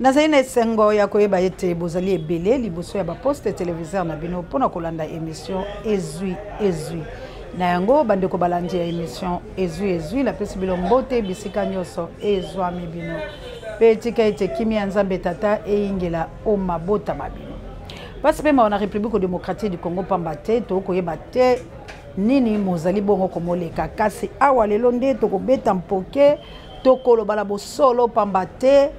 Nazali na esengo ya koyeba ete bozali ebele liboso ya baposte televiseur na bino mpo na kolanda emission Ezwi Ezwi. Na yango bandeko balandi ya emission Ezwi Ezwi, napesi bino mbote bisika nyonso ezwami bino, mpe tika ete kimia ya Nzambe Tata eyingela o mabota ma bino. Mpasi mpe mawa na Republique démocratique du Congo, pamba te tokoyeba te nini mozali bongo komoleka. Kasi awa lelo nde tokobeta mpoke, tokoloba na bosolo, pamba te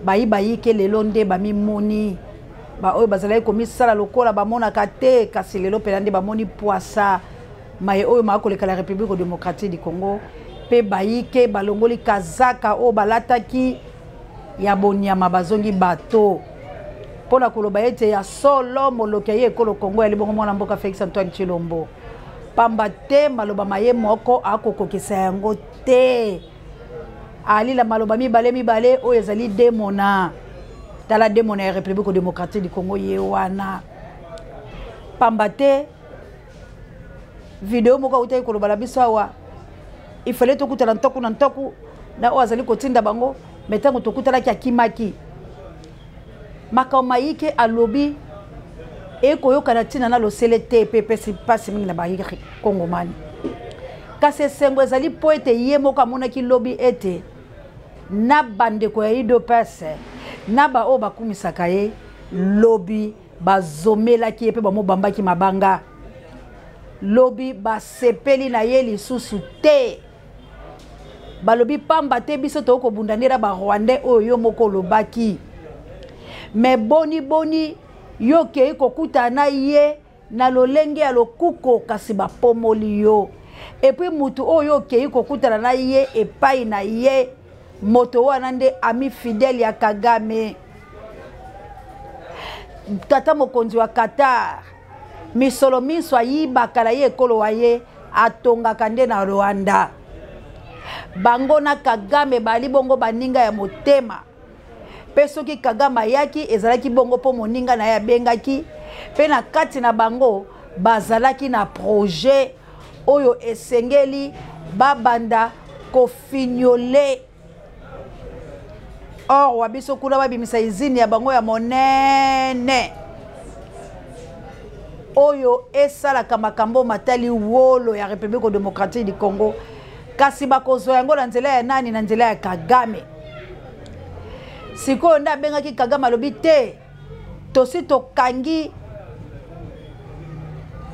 bayibayike lelo nde bamimoni, baoyo bazalaki komisala lokola bamonaka te, kasi lelo mpena nde bamoni pwasa maye oyo makoleka la République démocratique du Congo. Mpe bayike balongoli kazaka oyo balataki ya bonyama, bazongi bato mpo na koloba ete ya solo moloki ya ye ekolo Congo yali bongo mwana mboka Félix Antoine Tshilombo, pamba te maloba maye moko akokokisa yango te. Alila maloba mibale mibale oyo ezali demona. Tala demona ya République démocratique du Congo ye wana, pamba te video moko autaki koloba na biso awa, il fallait tokutana ntoku na ntoku na oyo azali kotinda bango, me ntango tokutanaki akimaki. Makambo mayike alobi ekoyokana ntina na losele te, mpe epesi mpasi mingi na bakongomani. Kasi esengo ezali mpo ete ye moko amonaki lobi ete na bandeko ya UDPS na baoyo bakumisaka ye lobi bazomelaki ye mpe bamobambaki mabanga, lobi basepeli na ye lisusu te. Balobi pamba te biso tokobunda nde na barwandais oyo yo moko olobaki, me boni boni yo okei kokutana na ye na lolenge ya lokuko, kasi bapomoli yo. Epuis mutu oyo okei kokutana na ye epai na ye, moto wana nde ami fidèle ya Kagame, tata mokonzi wa Qatar. Misolo minso ayibaka na ye ekolo wa ye, atongaka nde na Rwanda. Bango na Kagame bali bongo baninga ya motema. Mpe soki Kagame ayaki, ezalaki bongo mpo moninga na ye abengaki. Mpe na kati na bango bazalaki na projet oyo esengeli babanda kofignole or wa biso kuna, babimisa izini ya bango ya monene oyo esalaka makambo matali wolo ya République démocratique du Congo. Kasi bakozwa yango na nzela ya nani? Na nzela ya Kagame. Sikoyo nde abengaki Kagame, alobi te tosi tokangi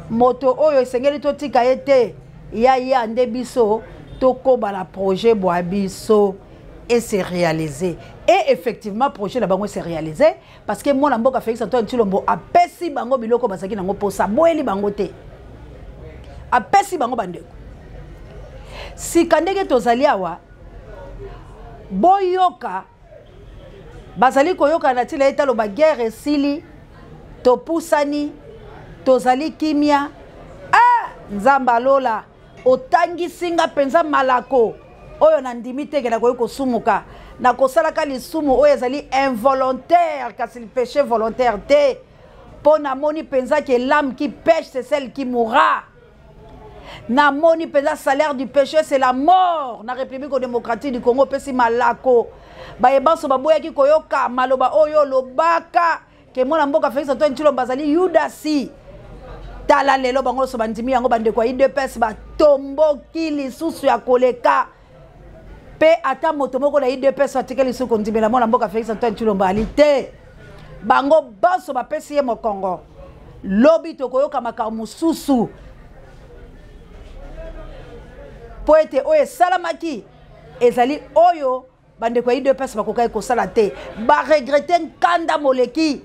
moto oyo esengeli totika ye te, ya ya nde biso tokoba na projet bwa biso et se réaliser. Et effectivement projet na bango se réaliser, parce que mwana mboka Félix Antoine Tshilombo apesi bango biloko bazalaki nango posa, aboyeli bango te, apesi bango. Bandeko, sika ndenge tozali awa, boyoka bazali koyoka na ntina ete aloba guerre esili, topusani, tozali kimia. Ah, Nzambe alola otangisi nga mpenza malako oyo nandimi te ke nakoki kosumuka, nakosalaka lisumu oyo ezali involontaire, kasi péché volontaire te, mpo namoni mpenza ke l'âme qui pêche, c'est celle qui mourra. Namoni mpenza salaire du péché, c'est la mort. Na République démocratique du Congo opesi malako, baye banso baboyaki koyoka maloba oyo olobaka ke mwana mboka Félix Antoine Tshilombo azali yudasi, tala lelo bango nyonso bandimi yango. Bandeko ya UDPS batomboki lisusu ya koleka, mpe ata moto moko na UDPS atikali lisusu kondimela mwana mboka Félix Antoine Tshilombo ali te, bango banso bapesi ye mokongo. Lobi tokoyoka makambo mosusu, mpo ete oyo esalamaki ezali oyo bandeko ya UDPS bakokaki kosala te. Baregrete nkanda moleki,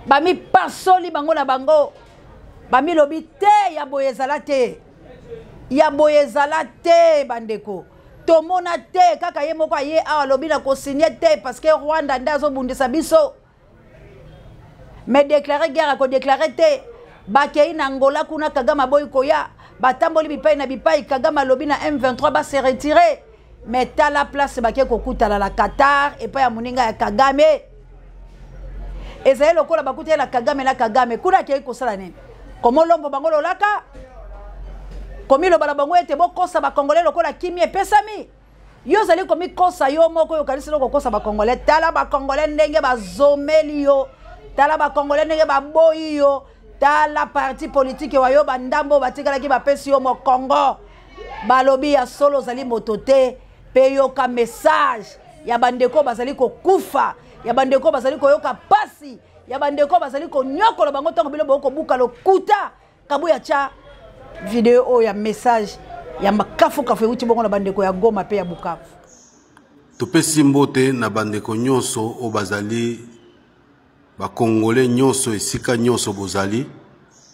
bamipasoli bango na bango, bamilobi te ya boye ezala te, ya boye ezala te. Bandeko, tomona te kaka ye moko aye awa alobi na kosigne te, parce que Rwanda nde azobundisa biso, mais déclare guerre akodeklare te. Bakei na Angola kuna, Kagame aboyi koya, batamboli bipai na bipai, Kagame alobi na M23 base retire. Mais tala place bake kokutana na Qatar epai ya moninga ya Kagame. Ezali lokola bakutani na Kagame na Kagame kuna akei kosala nini? Komolombo bango lolaka, komiloba na bango ete bokosa bakongole lokola kimia epesami. Yo ozali komikosa yo moko, oyo okanisi no kokosa bacongolais. Tala bacongolais ndenge bazomeli yo, tala bacongolais ndenge baboyi yo, tala parti politike wa yo bandambo batikalaki bapesi yo mokongo, balobi ya solo ozali moto te. Mpe yoka message ya bandeko bazali kokufa, ya bandeko bazali koyoka pasi, ya bandeko bazali konyokola bango ntango bino bokobuka lokuta. Kabuya tya video oyo ya message ya makafukafu euti bongo na bandeko ya Goma mpe ya Bukavu. Topesi mbote na bandeko nyonso oyo bazali bakongole nyonso esika nyonso bozali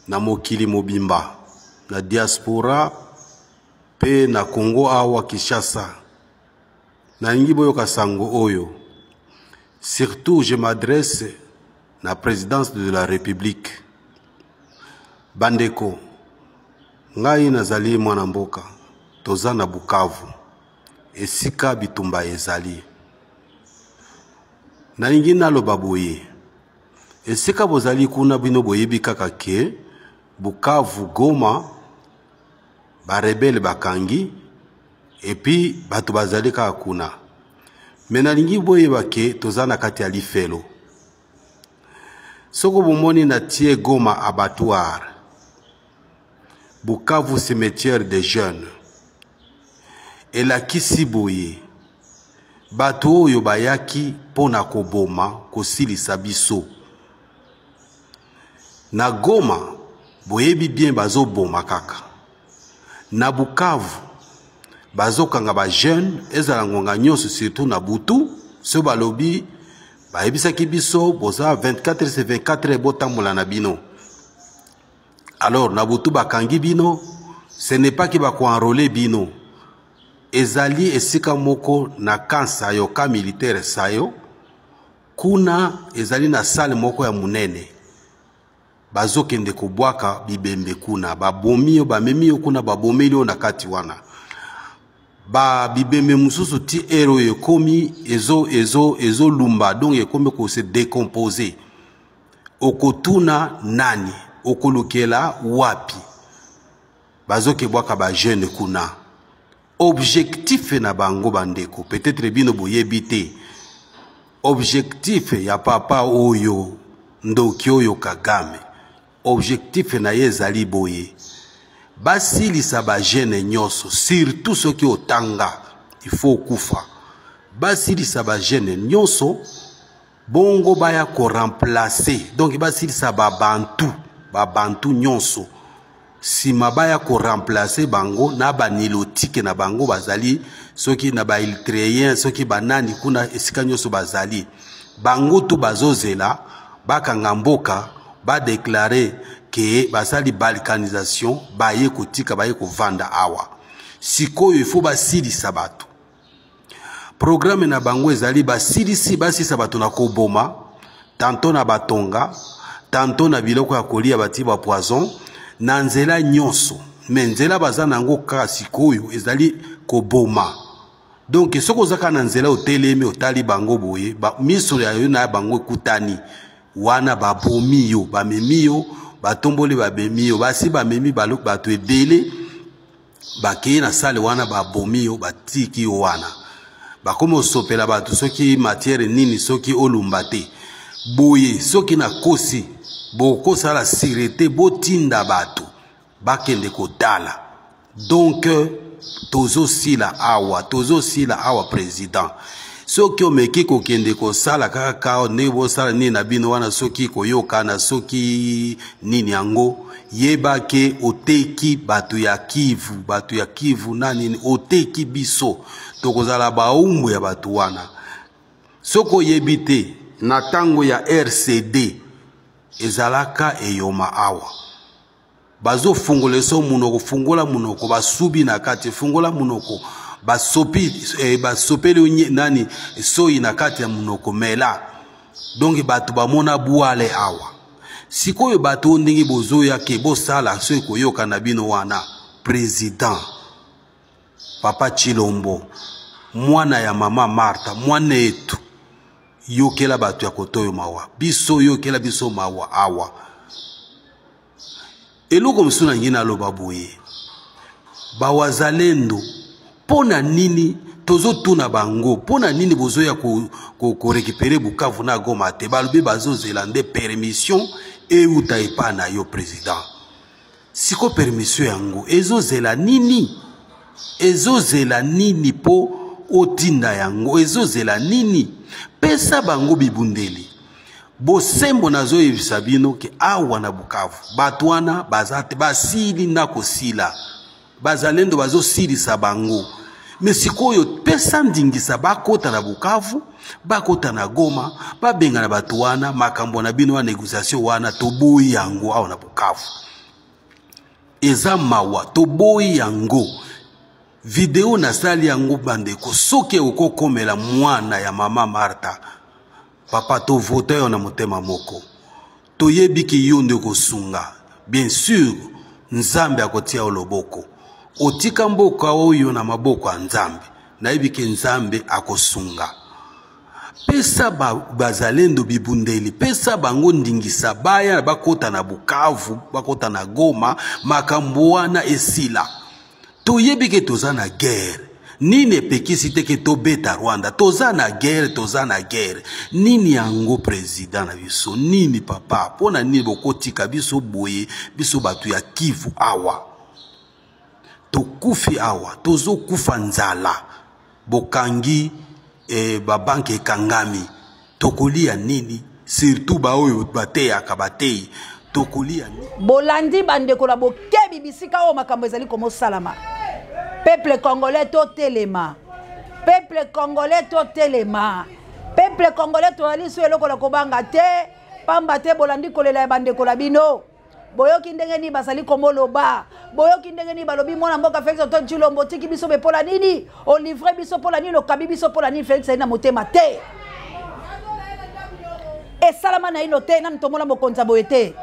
na mokili mobimba, na diaspora mpe na Congo awa Kinshasa. Nalingi boyoka sango oyo. Surtout je m'adresse na présidence de la République. Bandeko, ngai nazali mwana mboka, toza na Bukavu, esika bitumba ezali. Nalingi naloba boye, esika bozali kuna bino boyebi kaka ke Bukavu, Goma, barebele bakangi epi bato bazali kaka kuna. Me nalingi boyeba ke toza na kati ya lifelo. Soko bomoni na tie Goma abattoir, Bukavu cimetière des jeunes, elakisi boye bato oyo bayaki mpo na koboma kosilisa biso na Goma. Boyebi bien bazoboma kaka na Bukavu, bazokanga bajeune ezala ngonga nyonso, surtout na butu. So balobi bayebisaki biso boza 24 sur 24 botambola na bino. Alors na butu bakangi bino, ce n'est pas que bakoenrole bino. Ezali esika moko na camp Sayo, camp militaire Sayo kuna, ezali na salle moko ya monene, bazokende kobwaka bibembe kuna. Babomi yo, bamemi yo kuna, babomeli yo na kati wana. Ba bibembe mosusu ti ere oyo ekomi ezolumba ezo, donc ekomi kose décomposer. Okotuna nani? Okolukela wapi? Bazokebwaka bajeune kuna. Objectif na bango, bandeko, peut-être bino boyebi te, objectif ya papa oyo ndoki oyo Kagame, objectif na ye ezali boye: basilisa bajeune nyonso, surtout soki otanga, il faut okufa. Basilisa bajeune nyonso bongo baya koremplacer, donc basilisa babantu, babantu nyonso, nsima baya koremplacer bango na banilotique na bango. Bazali soki na baérythréen, soki banani kuna, esika nyonso bazali, bango tu bazozela bakanga mboka, badéclarer ke basali balkanisation, baye kotika, baye kovanda awa. Sikoyo ifo basilisa bato. Programme na bango ezali basilisi, basilisa bato na koboma, tantôt na batonga, tantôt na biloko ya kolia bati bapoison na nzela nyonso. Me nzela baza na yango kaka sikoyo ezali koboma. Donc soki oza kaka na nzela, otelemi, otali bango boye, miso ya yo na bango ekutani wana, babomi yo, bamemi yo, batomboli, bamemi yo. Basi bamemi bato ebele, bakei na salle wana, babomi yo, batiki yo wana, bakomi osopela bato soki matière nini, soki olumba te boye. Soki nakosi, bokosala sûreté, botinda bato bakende kotala. Donc tozosila awa, tozosila awa. Président, soki omeki kokende kosala kaka ndenge bosala nini na bino wana, soki koyokana, soki nini yango, yeba ke oteki bato ya Kivu, bato ya Kivu na nini, oteki biso, tokozala baumbu ya bato wana. Soki oyebi te, na ntango ya RCD ezalaka eyoma awa, bazofungola so munoko, fungola munoko, basubi na kati, fungola munoko, basopi, basopeli nani soi na kati ya munoko, mela. Donc bato bamona bwale awa. Sikoyo bato oyo ndenge bozoya ke bosala soki koyoka na bino wana, président papa Chilombo, mwana ya mama Marta, mwana etu, yokela bato ya kotoyo mawa, biso yokela biso mawa awa. Eloko mosusu na ngai naloba boye, bawazalendo, Mpo na nini tozotuna bango, mpo na nini bozoya korécupérer Bukavu na Goma te? Balobi bazozela nde permission euta epa na yo président. Siko permission yango ezozela nini? Ezozela nini mpo otinda yango? Ezozela nini? Pesa bango bibundeli. Bosembo nazoyebisa bino ke awa na Bukavu bato wana baza te, basili na kosila, bazalendo bazosilisa bango. Me sikoyo pesa ndingisa bakota na Bukavu, bakota na Goma, babengana bato wana. Makambo na bino ya négociation wana toboyi yango awa na Bukavu, eza mawa, toboyi yango. Video nasali yango bandeko, soki okokomela mwana ya mama Martha, papa, tovote yo na motema moko, toyebi ki yo nde kosunga. Bien sûr Nzambe akotia yo loboko, otika mboka oyo na maboko ya Nzambe, nayebi ke Nzambe akosunga. Pesa bazalendo bibundeli, pesa bango ndingisa baya bakota na Bukavu, bakota na Goma, makambo wana esila. Toyebi ke toza na guerre, nini epekisi te ke tobeta Rwanda? Toza na guerre, toza na guerre. Nini yango président na biso? Nini papa? Mpo na nini bokotika biso boye? Biso bato ya Kivu awa tokufi, awa tozokufa nzala, bokangi babanques ekangami, tokolia nini? Surtout baoyo bateyaka, batei, tokolia nini? Bolandi bandeko na bokebi bisika oyo makambo ezali komosalama. Peuple congolais, totelema. Peuple congolais, totelema. Peuple congolais, tozali so eloko na kobanga te, pamba te bolandi kolela ya bandeko na bino. Boyoki ndenge nini bazali komoloba, boyoki ndenge nini balobi: mwana mboka Félix Antoine Tshilombo, otiki biso be mpola nini? Olivre biso mpola nini? Okabi biso mpola nini? Félix azali na motema te, esalama na ino te, nanu tomona mokonzi ya boye te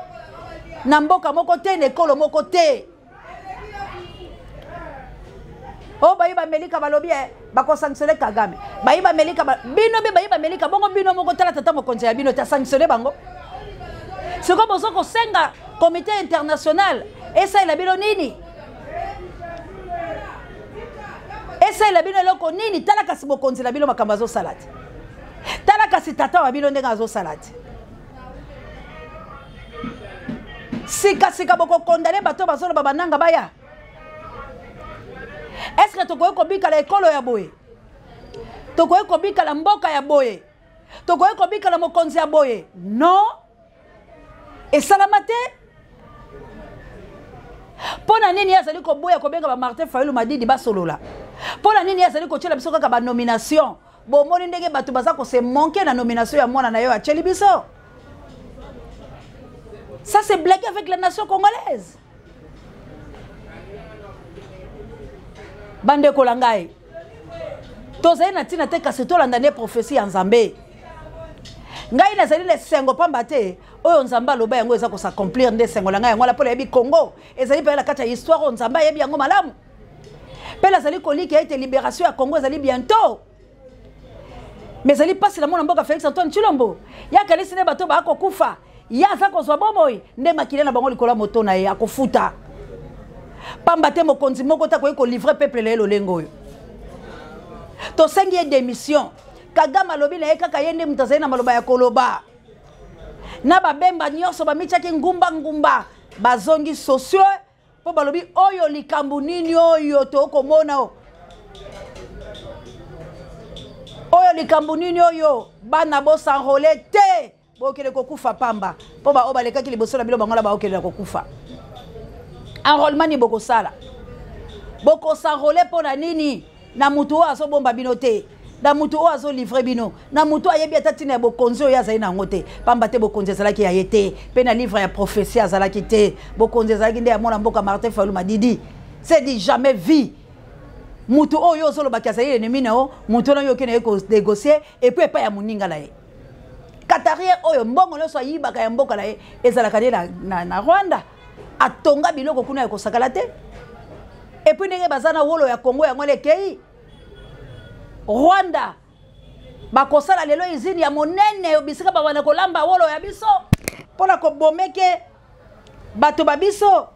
na mboka moko te, na ekolo moko te. Oyo bayi bamelika balobi bakosanctionner Kagame, bayi bamelika bino mpe bayi bamelika bongo bino moko. Tala tata mokonzi ya bino te asanctionne bango. Sikoyo bozo kosenga comité international esalela bino nini? Esalela bino eloko nini? Tala kasi mokonzi na bino makambo azosala te. Tala kasi tata wa bino ndenge azosala te. Sikasika bokokondane bato bazoloba bananga baya. Est-ce tokoki kobikala ekolo ya boye? Tokoki kobikala mboka ya boye? Tokoki kobikala mokonzi ya boye? Non, esalama te. Mpo na nini ye azali koboya kobenga baMartin Fayulu Madidi basolola? Mpo na nini ye azali kotiela biso kaka banomination? Bomoni ndenge bato baza kose manquer na nomination ya mwana na yo atieli biso. Ça, c'est blaguer avec la nation congolaise. Bandeko na ngai, tozali na ntina te, kasi tolanda nde prophétie ya Nzambe. Ngai nazali na esengo, pamba te oyo Nzambe aloba yango eza kos'accomplir. Nde esengo na ngai yango wana, mpo nayebi Congo ezali mpenza na kati ya histoire oyo Nzambe ayebi yango malamu, mpe nazali kolika ete libération ya Congo ezali bientôt. Mais ezali mpasi na mwana mboka Félix Antoine Tshilombo. Ye akanisi nde bato bakokufa, ye aza kozwa bomoi, nde makila na bango likolo ya moto na ye, akofuta, pamba te mokonzi moko te akoki kolivrer peuple na ye lolengo oyo. Tosengi ye démission. Kagame alobi na ye kaka ye nde moto azali na maloba ya koloba. Na babemba nyonso bamitiaki ngumba ngumba, bazongi sociaux mpo balobi oyo likambo nini oyo tokomona o oyo likambo nini oyo? Bana bos'enrôler te, bokende kokufa pamba, mpo baoyo balekaki liboso na bino bango na baokende na kokufa. Enrôlement nini bokosala? Bokos'enrôler mpo na nini na mutu oyo azobomba bino te, na mutu oyo azolivrer bino, na mutu ayebi ata ntina ya bokonzi oyo azali na yango te? Pamba te bokonzi ezalaki ya ye te, mpe na livre ya prophétie azalaki te. Bokonzi ezalaki nde ya mwana mboka Martin Fayulu Madidi. C'est du jamais vu. Mutu oyo ozolobaki azali ennemi na yo, mutu wana oyo okende ye konégocier et puis epai ya moninga na ye Qatarien oyo mbongo nyonso ayibaka ya mboka na ye ezalaka nde na Rwanda. Atonga biloko kuna ya kosakala te. Et puis ndenge baza na wolo ya Congo, yango wana ekei Rwanda. Bakosala lelo usine ya monene bisika babanda kolamba wolo ya biso mpona kobomeke bato ba biso,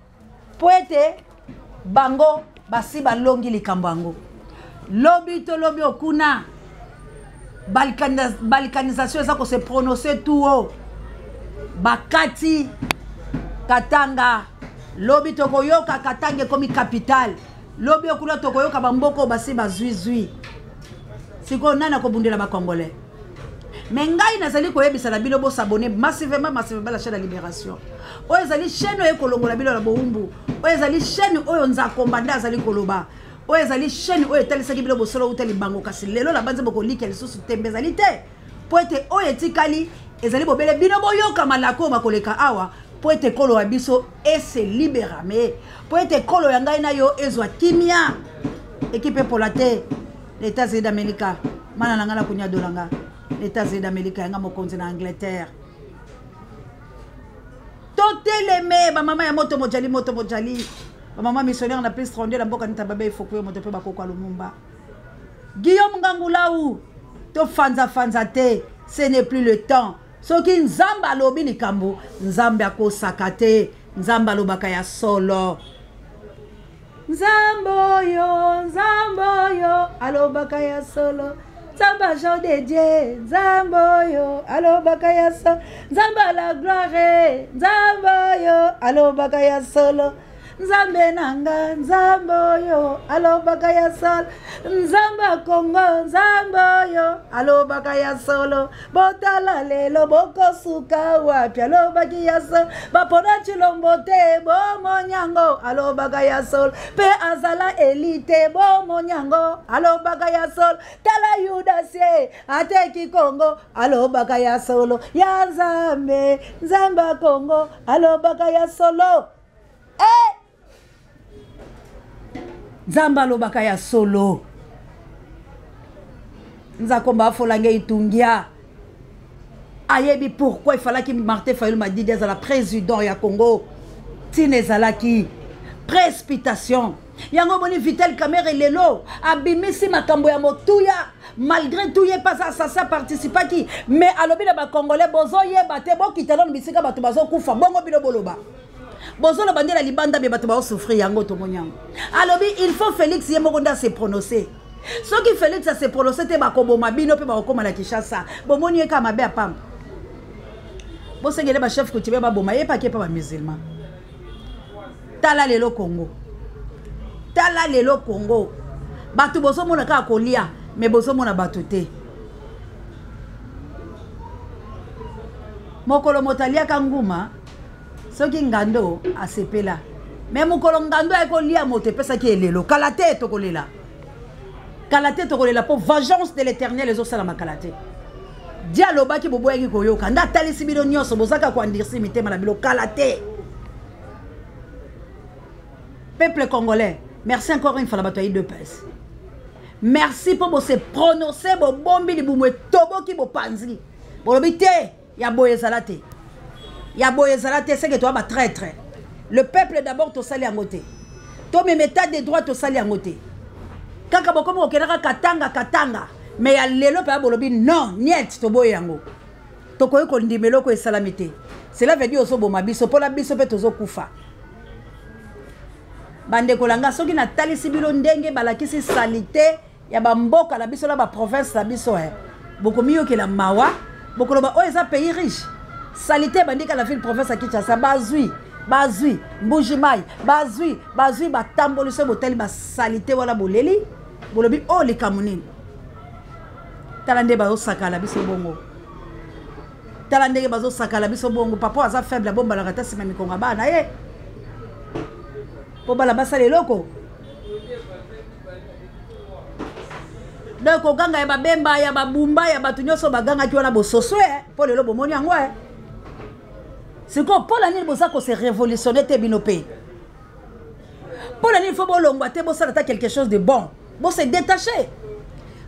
mpo ete bango basi balongi likambo yango. Lobi to lobi okuna balkanisation eza kose prononcer tout haut. Bakati Katanga, lobi tokoyoka Katanga ekomi capitale. Lobi okuna tokoyoka bamboka oyo basi bazwizwi. Sikoyo nani akobundela bacongolais? Me ngai nazali koyebisa na bino bosabone massivement, massivement la chaîne ya Libération. Oyo ezali chaîne oyo ekolongola bino na bowumbu. Oyo ezali chaîne oyo Nzakomba nde azali koloba. Oyo ezali chaîne oyo etalisaki bino bosolo uta libango, kasi lelo na banzi bokolikia lisusu tembe ezali te, po ete oyo etikali ezali bobele bino boyoka malako oyo bakoleka awa, po ete ekolo ya biso ese liberame, po ete ekolo ya ngai na yo ezwa kimia. Ekipe epola te. États-Unis d'Amérique, mana na ngai na kunya dolanga. États-Unis d'Amérique yanga mokonzi na Angleterre. Toteleme bamama ya moto mojali, moto mojali, bamama missionnaire na plus 32 na mboka nita babe ifokuyo moto mpe bakoko ya Lumumba. Guillaume Ngangulau, tofanzafanza te, ce n'est plus le temps. Soki Nzambe alobi likambo, Nzambe akosaka te, Nzambe alobaka ya solo. Nzambe oyo, Nzambe oyo alobaka ya solo. Nzambe agent de Dieu, Nzambe oyo alobaka ya solo. Nzambe la gloire, Nzambe oyo alobaka ya solo. Nzambe nanga, Nzambe oyo alobaka ya solo. Nzambe ya Congo, Nzambe oyo alobaka ya solo. Botala lelo bokosuka wapi, alobaki ya solo. Bapona Tshilombo te, bomonyango alobaka ya solo. Pe azala elite, bomonyango alobaka ya solo. Tala Yudasie ateki Congo, alobaka ya solo. Ya Nzambe, Nzambe ya Congo alobaka ya solo. Eh! Nzambe alobaka ya solo. Nzakomba afolange itungia. Ayebi pourquoi il fallait que Martin Fayulu Madidi azala président ya Congo. Tina ezalaki précipitation. Yango boni Vital Kamerhe lelo abimisi makambo ya motuya, malgré tout ye pas assassin participaki, mais alobi na ba Congolais bozoyeba te, bokita nanu bisika bato bazokufa, bongo bino boloba. Bozoloba nde na libanda be bato baosouffrir, yango tomoni yango. Alobi il faut Félix ye moko nde ase prononcer. Soki Félix ase prononcer te, bakoboma bino mpe bakokoma na Kinshasa. Bomoni ye kaka mabe ya pamba. Bosengele ba chef coutumier baboma ye pake pa ba musulman. Tala lelo Congo. Tala lelo Congo. Bato bozomona kaka kolia, mais bozomona bato te. Mokolo moto aliaka nguma, soki ngando asepela. Mais mokolo ngando ayaki kolia moto epesaki elelo. Kala te tokolela. Kala te tokolela po vengeance de l'Éternel ezosalama kala te. Dia alobaki boboyaki koyoka. Nda atalisi bino nyonso, bozaka koandirsi mitema na bino kala te. Peuple congolais, merci encore une fois la bato ya UDPS. Merci po bo se prononcer, bo bombi libumu etoboki bo panzi. Bolobi te ya boye ezala te. Ya boye ezala te, c'est que toi ba traître. Le peuple d'abord tosali yango te. To même état de droit tosali yango te. Kaka bokomi kokendaka katanga katanga, mais ya lelo pa bolobi non, niet toboye yango. Tokoki kondima eloko esalami te. Cela veut dire ozoboma biso, mpola biso mpe tozokufa. Bandeko na nga, soki natalisi bino ndenge balakisi salite ya bamboka na biso na ba province na biso, bokomiyokela mawa, bokoloba oyo eza pays riche. Salite bandika na ville province ya Kinshasa, bazwi, bazwi Mbuji-Mayi, bazwi, bazwi batamboli, soki botali ba salite wana boleli, bolobi oyo likambo nini. Tala nde bazosakala biso bongo. Tala ndenge bazosakala biso bongo. Papa aza faible, abombalaka ata nsima mikonga bana ye. Po bala basala eloko. Donc koganga ya babemba ya babumba ya bato nyonso bagangaki wana bososo, po lelo bomoni yango, Sikoyo mpo na nini boza ko se révolutionner te bino pe? Mpo na nini faut bolongwa te, bosala ata quelque chose de bon, bo se détacher.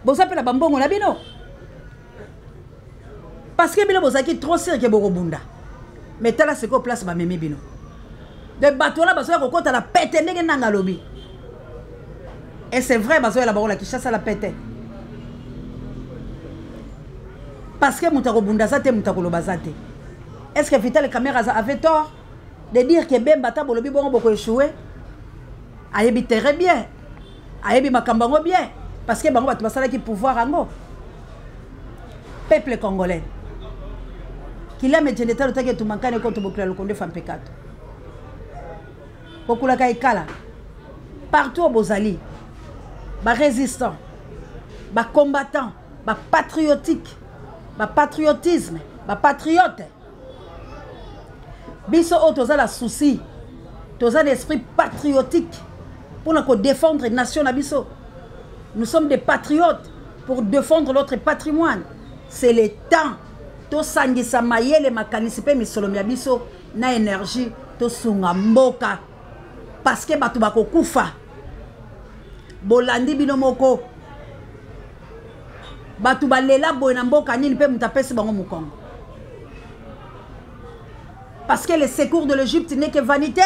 Boza pe na bambongo na bino. Parce que bino bozalaki trop sûr que bokobunda. Mais tala sikoyo place bamemi bino. De bato wana bazoya kokota na pete ndenge nanga alobi. Et c'est vrai, bazoya la bango la Kinshasa la pete. Parce que moto akobunda aza te, moto akoloba aza te. Est-ce que Vital Kamerhe avait tort de dire que Bemba ta bolobi bongo boko échouer? Ayebi très bien. Ayebi makambo yango bien. Parce que bango bato basalaki pouvoir yango. Peuple congolais. Kilame djendeta lotaki etumankane konto bokila lokondo efa mpekato. Bokulaka ekala. Partout bozali. Ba résistants, ba combattants, ba patriotiques, ba patriotisme, ba patriotes. Biso oyo toza la souci, toza na esprit patriotique pour na défendre nation na biso. Nous sommes des patriotes pour défendre notre patrimoine. C'est le temps tosangisa mayele makanisi mpe misolo mya biso na énergie tosunga mboka parce que bato bakokufa. Bolandi bino moko bato balela boye na mboka nini mpe moto apesi bango mokongo. Parce que le secours de l'Égypte n'est que vanité.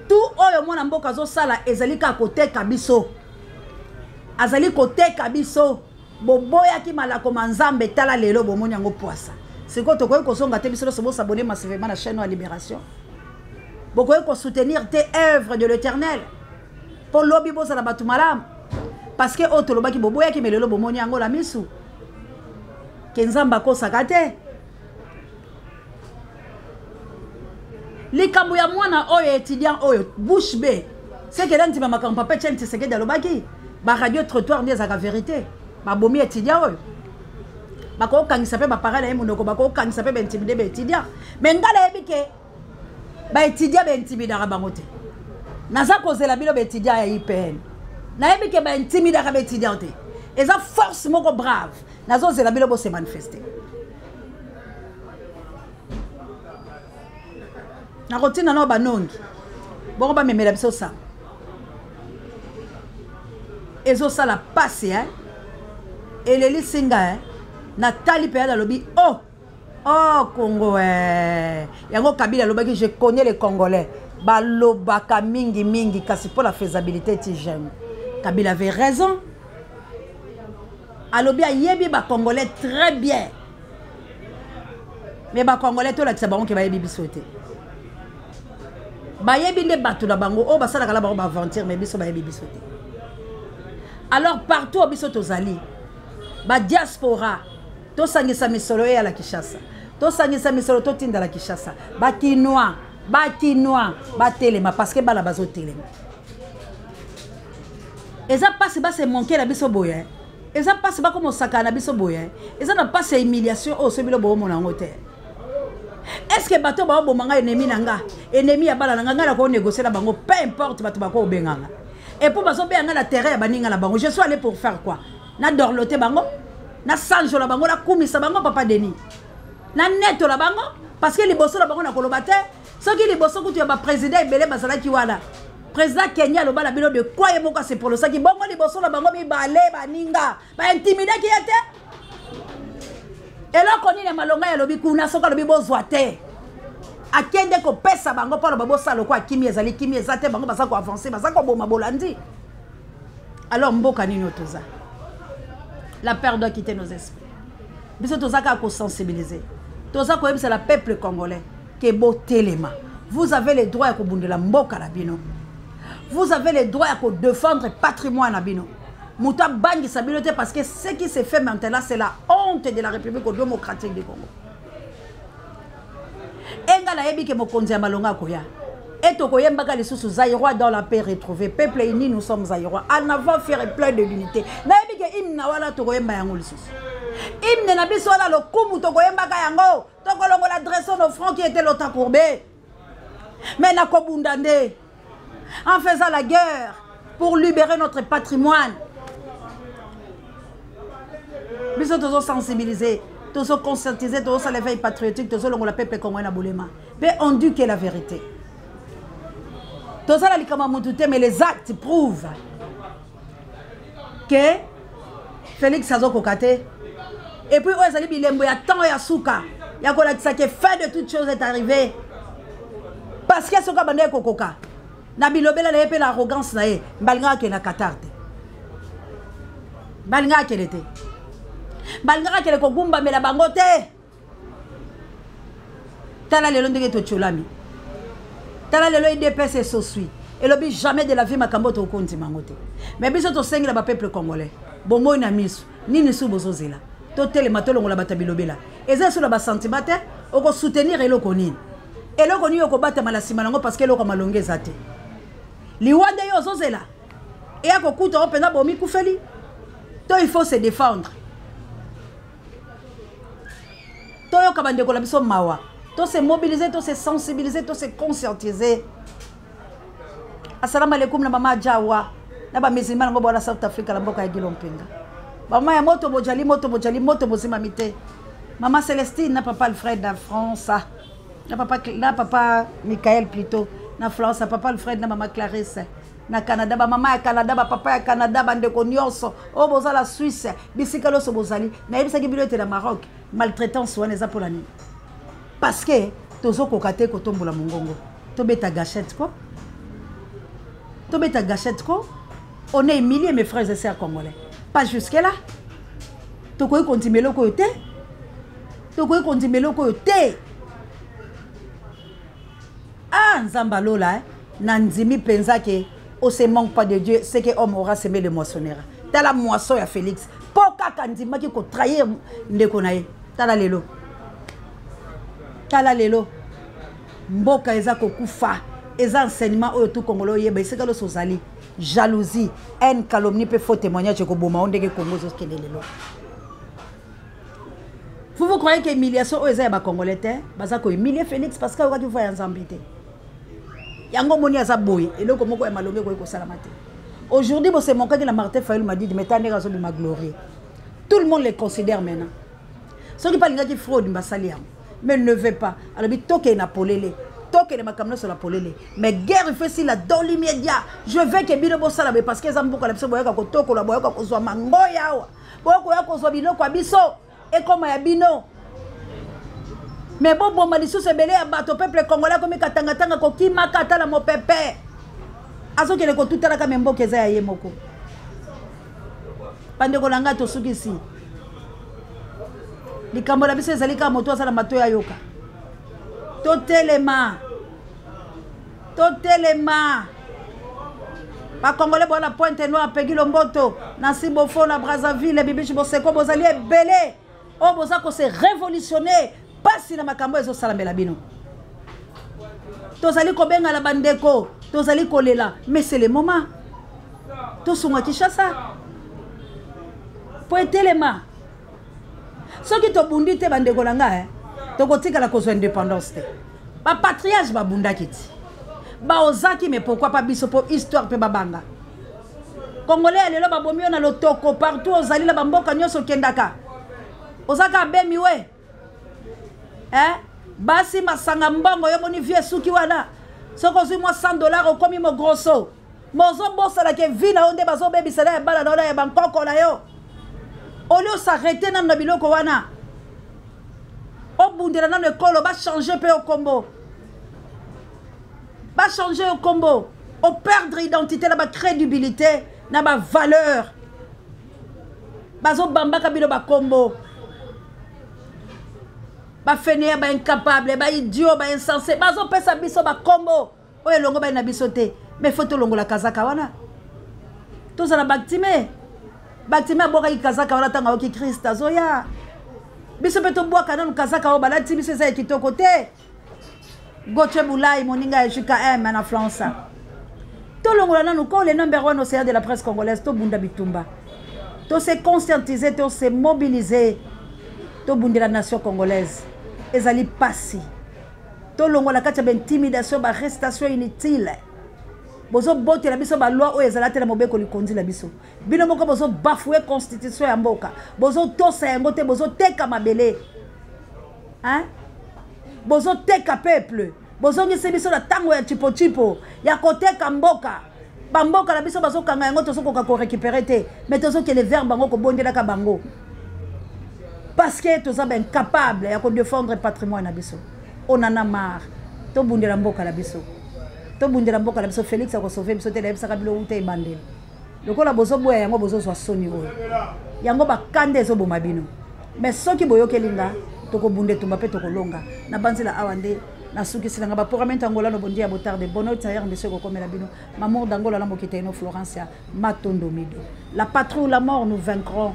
Tout oyo mwana mboka azosala ezali kaka koteka biso. Azali koteka biso. Boboyaki malako ma Nzambe, tala lelo bomoni yango poasa. Sikoyo tokoki kozonga te biso nyonso bosabone massivement na chaîne ya Libération. Bokoki kosoutenir te œuvre de l'Éternel. Po lobi bozala bato malamu. Parce que oyo tolobaki boboyaki, mais lelo bomoni yango la misu. Ke Nzambe akosaka te. Likambo ya mwana oyo étudiant oyo bouche bée, c'est que ndima makambo papa Etienne Tshisekedi alobaki, ba radio trottoir nde ezalaka vérité. Babomi étudiant oyo. Bakokangisa pe ba parents na ye monoko, bakokangisa pe ba intimider ba étudiant. Mais nga nayebi ke ba étudiant ba intimidaka bango te. Naza kozela bino ba étudiant ya IPN. Nayebi ke ba intimidaka ba étudiant te. Eza force moko brave. Nazozela bino bo se manifester. Nakotinda nao banongi bongo bamemela biso sango. Ezosala pasi, hein? Elelisi nga, hein? Natali mpe nalobi, oh, oh, Congo, eh. Yango Kabila alobaki, je connais les Congolais. Balobaka mingi mingi, kasi pour la faisabilité ti j'aime. Kabila avait raison. Alobi ayebi ba Congolais très bien. Mais ba Congolais tolakisa bango ke bayebi biso te. Bayebi nde bato na bango oyo basalaka na bango ba aventure, mais biso bayebi biso te. Alors partout oyo biso tozali, ba diaspora, tosangisa misolo eya la Kinshasa. Tosangisa misolo totinda la Kinshasa. Ba Kinois, ba Kinois, batelema parce que bana bazotelema. Eza pasi ba se manquer na biso boye. Eza pasi ba komosaka na biso boye. Eza na pasi ya humiliation oyo soki bino boomona yango te. Est-ce que bato ba oboma nga ennemi na nga, ennemi ya bala na nga, nga na ko négocier na bango, peu importe bato ba ko benga nga. Et pour bazo benga na terrain ya baninga na bango, je suis allé pour faire quoi? Na dorloter bango, na sanjola bango, na kumisa bango papa Denis. Na netola bango parce que liboso na bango na koloba te. Soki liboso kutu ya ba président ebele bazalaki wana. Président Kenya aloba na bino de quoi ye moko asepronosaki bongo liboso na bango mibale baninga ba intimidaki ye te. Eloko nini ya malonga ya lobi kuna soki alobi bozwa te. Akende kopesa bango mpo aloba bosala lokola kimi ezali kimi eza te, bango baza koavancer, baza koboma bolandi. Alors mboka nini oyo toza? La peur doit quitter nos esprits. Biso toza kaka kosensibiliser. Toza koyebisa la peuple congolais ke botelema. Vous avez le droit ya kobundela mboka na bino. Vous avez le droit ya kodéfendre patrimoine na bino. Moto abangisa bino te parce que ce qui se fait maintenant, c'est la honte de la République démocratique du Congo. Enga nayebi ke mokonzi ya malonga akoya. Et tokoyembaka lisusu Zaïrois dans la paix retrouvée. Peuple uni, nous sommes Zaïrois. En avant, fier et plein de l'unité. Nayebi ke hymne na wana tokoyemba yango lisusu. Hymne na biso wana lokumu tokoyembaka yango. Tokolongola dressons nos fronts qui étaient longtemps courbés. Mais na kobunda nde, en faisant la guerre pour libérer notre patrimoine. Biso tozo sensibiliser, tozo conscientiser, tozo sala l'éveil patriotique, tozo longola peuple congolais na bolema. Pe on dit que la vérité. Toza la likama mutu te, mais les actes prouvent que Félix azokoka te. Et puis oyo ezali bilembo ya temps ya suka ya kolakisa que fin de toute chose est arrivée. Parce que soki abandaki kokoka na bilobela na ye mpe na arrogance na ye, balingaka akende na Qatar te. Balingaka akende te. Balingaka akende kogumbamela bango te. Tala lelo ndenge totiolami. Tala lelo UDPS esoswi. Elobi jamais de la vie makambo tokondima yango te. Mais biso tosengela ba peuple congolais. Bomoi na miso, nini su bozozela? Totelema tolongola bato ya bilobela. Eza sur na ba sentiment te, oko soutenir eloko nini? Eloko nini okobatama na nsima nango parce que eloko malonga eza te. Liwa nde yo ozozela. Eya kokuta yo mpenza bomikufeli. To il faut se défendre. Toyoka bandeko na biso mawa. To se mobiliser, to se sensibiliser, to se conscientiser. Assalamu alaikum na mama Jawa na ba musulman yango bwana South Africa na mboka ya Gilo Mpinga. Mama ya moto bojali moto bojali moto bozima mite. Mama Celestine na papa Alfred na France. Na papa na papa Michael plutôt na France, papa Alfred na mama Clarisse na Canada, ba mama ya Canada, ba papa ya Canada, ba ndeko nyonso oyo boza la Suisse, bisika nyonso bozali. Nayebisaki bino ete na Maroc maltraitance wana eza mpo na nini? Parce que tozokoka te kotombola mongongo. Tobeta gâchette ko. Tobeta gâchette ko. On est humilié mes frères et sœurs congolais. Pas jusque là. Tokoki kondima eloko oyo te. Tokoki kondima eloko oyo te. Ah Nzambe alola eh? Na ndimi penza ke on se manque pas de Dieu, ce que homme aura semé le moissonnera. Tala moisson ya Félix. Po kaka ndimaki ko trahir ndeko na ye. Tala lelo. Tala lelo. Mboka eza kokufa. Eza enseignement oyo tout Congolais oyeba esika loso ozali. Jalousie, haine, calomnie pe faux témoignage ekoboma yo ndenge Congo ezokende lelo. Vous vous croyez que humiliation oyo eza ya ba Congolais te? Baza ko humilier Félix parce que ayokaki voix ya Nzambe te. Yango moni aza boye, eloko moko ya malonga ekoki kosalama te. Aujourd'hui, bo se moquaki na Martin Fayulu Madidi, mais tandeka azobima glorieux. Tout le monde le considère maintenant. Soki pa lingaki fraude mbasali yango. Mais ne veut pas. Alors bi toke na polele. Toke na makambo nyonso na polele. Mais guerre fait si la dans l'immédiat. Je veux que bino bosala be parce que eza mboka na biso boyaka kotokola, boyaka kozwa mangoya awa. Boyaka koya kozwa biloko ya biso ekoma ya bino. Mais boboma lisusu ebele ya bato, peuple congolais akomi katangatanga kokimaka ata na mopepe. Azokende kotutalaka me mboka eza ya ye moko. Bandeko na ngai tosukisi. Likambo na biso ezali kaka moto aza na matoyi ayoka. Totelema. Totelema. Ba Congolais bwana Pointe Noire, Peggy Lomboto, Nancy Bofo na Brazzaville, Bibiche Boseko bozali ebele. Oyo boza ko se révolutionner pasi na makambo ezosalamela bino. Tozali kobenga na bandeko, tozali kolela, mais c'est le moment. Tosunga Kinshasa. Po etelema. Soki tobundi te bandeko na ngai, tokotikala kozwa indépendance te. Ba patriarche babundaki ti. Ba ozaki mais pourquoi pas biso po histoire pe babanga. Congolais ya lelo babomi yo na lotoko partout ozali na bamboka nyonso okendaka. Ozaka abemi we. Hein? Basi masanga mbongo yo moni vie suki wana. Soki ozwi mwa 100 $ okomi mo grosso. Mozo bosala ke vie na yo nde bazobebisa na ya bana na yo na ya bankoko na yo. Au lieu s'arrêter nanu na biloko wana. Obundela nanu ekolo ba changer pe yo kombo. Ba changer yo kombo. O perdre identité na ba crédibilité na ba valeur. Bazo bambaka bino ba kombo. Ba fainéants, ba incapable, ba idiot, ba insensé. Bazo pesa biso ba kombo. Oyo elongo ba na biso te. Mais faut tolongola kazaka wana. Tozala bactime. Bactime abwakaki kazaka wana ntango ayoki Christ azoya. Biso mpe tobwaka nanu kazaka oyo balati biso eza ya kitoko te. Gauthier Boulay, moninga ya JKM na France. Tolongola nanu ko le number one océan de la presse congolaise, tobunda bitumba. To se conscientiser, to se mobiliser. Tobundela nation congolaise. Ezali pasi. Tolongola kati ya ba intimidation, ba arrestation inutile. Bozo botela biso ba loi oyo ezala te na mobeko likonzi na biso. Bino moko bozo bafouer constitution ya mboka. Bozo tosa yango te, bozo teka mabele. Hein? Bozo teka peuple. Bozongisi biso na tango ya chipo-chipo ya koteka mboka. Ba mboka na biso bazokanga yango tozokoka ko récupérer te, mais tozokende vers bango kobondelaka bango. Parce que toza ba incapable ya ko défendre patrimoine na biso. On en a marre. Tobundela mboka na biso. Tobundela mboka na biso. Félix ako sauver biso te, nayebisaka bino wuta ebandeli. Lokola bozoboya yango bozozwa soni oyo. Yango bakanda ezoboma bino. Mais soki boyokeli nga, tokobunda etumba pe tokolonga. Na banzela awa nde Nasukisi nanga baporamento angola no bondia botarde bono tayar mbiso ekokomela bino mamour d'Angola na mokita ino Florencia Matondo Mido. La patrie ou la mort, nous vaincrons.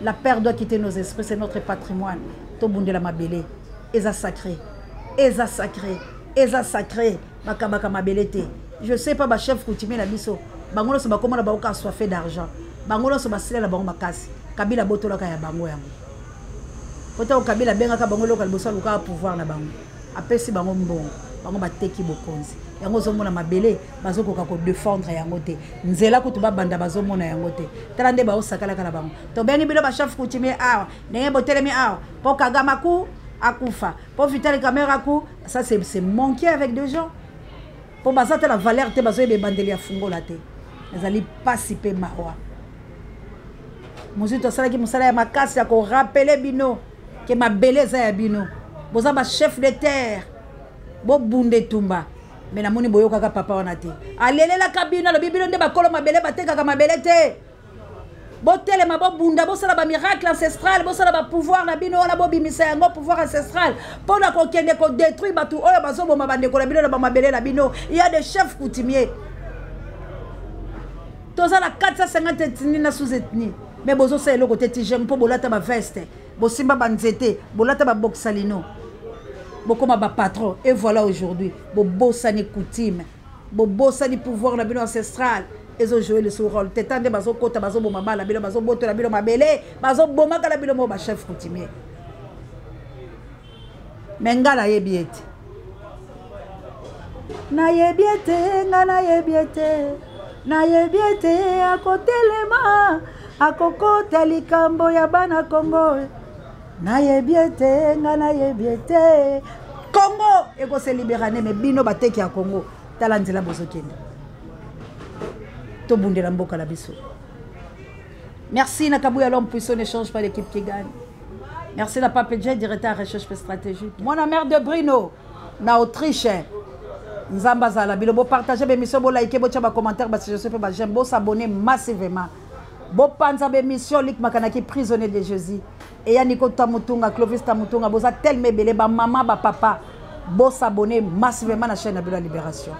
La peur doit quitter nos esprits, c'est notre patrimoine. Tobundela mabele eza sacré, eza sacré, eza sacré. Bakabaka mabele te. Je sais pas ba chef coutumier na biso bango nyonso bakoma na bango kaka soife d'argent, bango nyonso basila na bango makasi. Kabila abotolaka ya bango yango po ntango Kabila abengaka bango eloko ya liboso alukaka pouvoir na bango, apesi bango mbongo, bango bateki bokonzi yango. Ozomona mabele bazokoka kodefendre yango te, nzela kutu babanda bazomona yango te. Tala nde baosakalaka na bango. Tobengi bino bachef coutumier awa ndenge botelemi awa mpo Kagame aku akufa, mpo Vital Kamerhe aku, ça c'est manquer avec des gens mpo baza te na valeur te, bazoyeba ebandeli ya fungola te. Ezali pasi mpe mawa. Mozito asalaki mosala ya makasi ya korappeler bino ke mabele eza ya bino, boza bachef de terre, bobunda etumba. Me namoni boyokaka papa wana te, alelelaka bino, alobi bino nde bakolo mabele, batekaka mabele te, botelema, bobunda, bosala bamiracle ancestral, bosala bapouvoir na bino wana, bobimisa yango pouvoir ancestral mpo na kokende kodétruire bato oyo bazoboma bandeko na bino na bamabele na bino. Il y a des chefs coutumiers, toza na 450 ethnie na sous ethnie, mais bozosala eloko te. Tigeng mpo bolata baveste, bosimba banzete, bolata baboxalino, bokoma bapatron. Et voilà, aujourd'hui bobosani coutume, bobosani pouvoir na bino ancestral, ezojoue lisusu rôle te. Ta nde bazokota, bazoboma bana bino, bazobotola bino mabele, bazobomaka na bino mo bachef coutumier. Me nga nayebi ete, nayebi ete, nga nayebi ete, nayebi ete akotelema, akokota likambo ya bana Kongo. Nayebi ete, nga nayebi ete Kongo ekose libérane. Me bino bateki ya Kongo, tala nzela bozokende. Tobundela mboka na biso. Merci na Kabuya, l'homme puissant ne change pas, l'équipe qui gagne. Merci na Pape J, directeur recherche stratégique, mwana mère de Brino na Autriche. Nzambe azala bino. Bopartage bémission, bolike, botya bacommentaire, basuggestion mpe baj'aime, bosabonne massivement, bopanza bémission. Lik Makanaki, prisonnier de Jésus, eya Niko Tamutunga, Clovis Tamutunga, boza telema ebele, bamama, bapapa, bosabonne massivement na chaîne na bino ya Libération.